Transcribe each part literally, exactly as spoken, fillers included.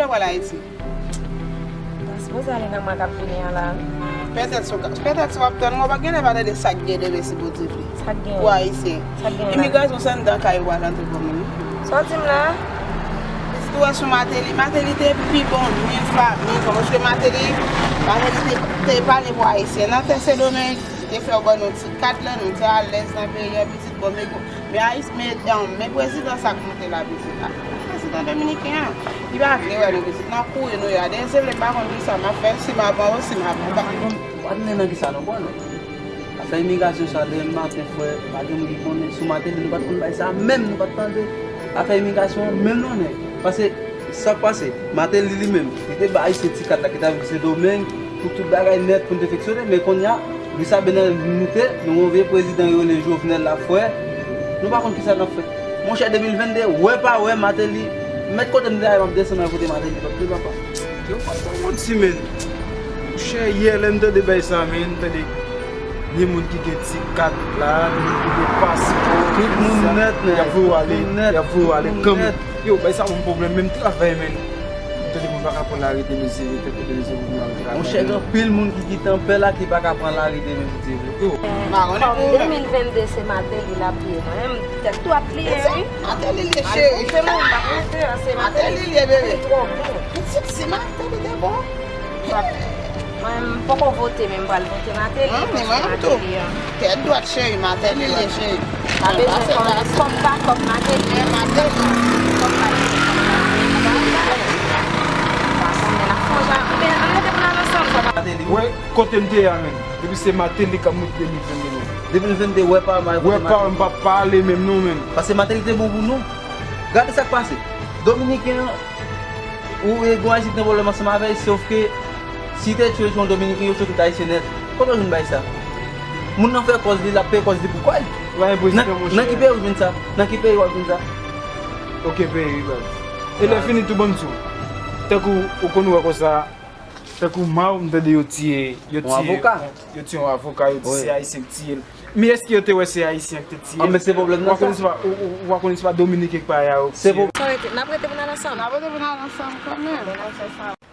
Wè l Ayiti. Mwen sipoze ale nan mwa k ap vini an la. Petèt si w ka, petèt si w ap tann mwen, w pa genlè pa tande sa k gen demen si Bondye vle. Sa k gen? Pou Ayisyen. Sa k gen la? Imigrasyon se anndan kay ou al antre pou moun. Sa w di m la? Pitit ou wè sou Martelly. Martelly te pi bon mil fwa, mil fwa. Paske Martelly, Martelly te, te pale pou Ayisyen. Nan tè Sendomeng, li te fè yo ban nou ti kat la, nou te alèz nan peyi an, pitit. Bon, men, men Ayis-, men, men prezidan sa k monte la, pitit la. Prezidan dominiken an, li pa vle wè nou, pitit. Nan kouri nou ye a. Dezole, m pa konn kisa m ap fè, si m ap anwo, si m ap anba. Nou pa tounen nan kisa nou pran non. Afè imigrasyon sa, demen maten, frè, pa gen moun ki konnen. Sou Martelly, nou pa t konn bay sa menm, nou pa t tande. Afè imigrasyon an, menm non, nèg. Paske, sa k pase, Martelly li menm, li te bay Ayisyen ti kat la ki t ap viv Sendomeng, pou tout bagay nèt, pou n te fonksyone, men kounye a, Luis Abinader vin moute, nou gen yon vye prezidan yo rele Jovenel la, frè. Nou pa konn kisa n ap fè. Monchè, de mil venn de, wè pa wè, Martelly, mèt kote m te ale, m ap desann al kote Martelly t ap te papa. Yo pa fè yon ti men. Monchè, yè lè m tande bay sa, men, m tande ni moun ki gen ti kat la, ni moun ki gen paspò, tout moun nèt, nèt, y ap voye w ale, y ap voye w ale kanmenm. Yo, bay sa ban m pwoblèm, menm travay, men. M tande moun pa ka pran lari de mizeri, tèt de mizeri pou al travay. Monchè, gen anpil moun ki kite anpè la ki pa ka pran lari de mizeri. Yo. Kòm de mil venn de se Martelly l ap ye, mwen menm tèt dwat li ye, wi. Martelly li ye, cheri. Se mwen, m pa konte, se Martelly li ye, bebe. Li twò bon. Pitit, si Martelly te bon. Mwen, m poko vote, men m pral vote Martelly, paske Martelly an. Tèt dwat, cheri, Martelly li ye, cheri. Pa bezwen konnen kòm pa kòm Martelly. Martelly. Kòm pa kòm Martelly. Pa konnen n ap fè yon jan. Ebyen, ann rete pou n al ansanm, sa pa. Wè, kote m te ye a, menm. Depi se Martelly k ap moute de mil venn de, menm. De mil venn de, wè pa, wè pa, m p ap pale menm, non, menm. Paske Martelly te bon pou nou. Gade sa k pase. Dominiken an, ou e gon Ayisyen ki gen pwoblèm ansanm avè l, sòf ke si te tchwe yon Dominiken, yo tchwe tout Ayisyen nèt. Kote w jwenn bay sa? Moun nan fè kòz li, l ap peye kòz li pou kò l. Ou pa gen prezidan, monchè. Nan ki peyi w jwenn sa? Nan ki peyi w ap jwenn sa? Okenn peyi, wi, baz. E lè fini tou, ban m di w. Tankou ou konn wè konsa, tankou Mao, m tande yo tiye, yo tiye, yo tiye yon avoka, yo di se Ayisyen ki tiye l. Men èske yo te wè se Ayisyen ki te tiye l? An, men se pwoblèm nan sa. Ou pa konnen se pa, ou, ou, ou pa konnen se pa Dominiken ki pa ya yo tiye l? Sa rete, n ap rete pou n al ansanm. N ap rete pou n al ansanm kanmenm.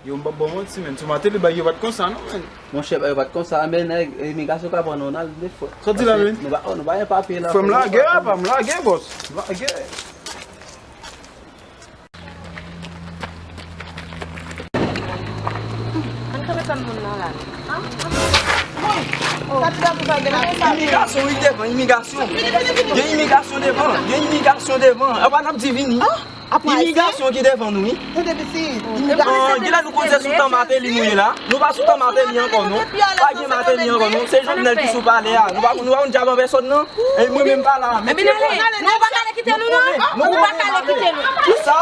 Yo, m p ap ba w manti, menn. Sou Martelly, bagay yo pa t konsa, non, menn. Monchè, bagay yo pa t konsa, men nèg imigrasyon ka pran nou, n al de fwa. Sa w di la, menn? Nou pa, oh, nou pa gen papye la. Frè m lage, apa, m lage, bòs. M lage. Ann kanpe tann moun nan la. Imigrasyon, wi, devan, imigrasyon. Gen imigrasyon devan, gen imigrasyon devan. Apa n ap di vini? Imigrasyon ki devan nou, wi. Kilè nou koze sou tan Martelly nou ye la? Nou pa sou tan Martelly ankò, non. Pa gen Martelly ankò, non. Se Jovenel ki sou palè a. Nou pa, nou pa konn djab an pèsòn, non. E mwen menm pa la. Men ki nou pa ka kite nou, non. Nou pa ka kite nou. Kisa?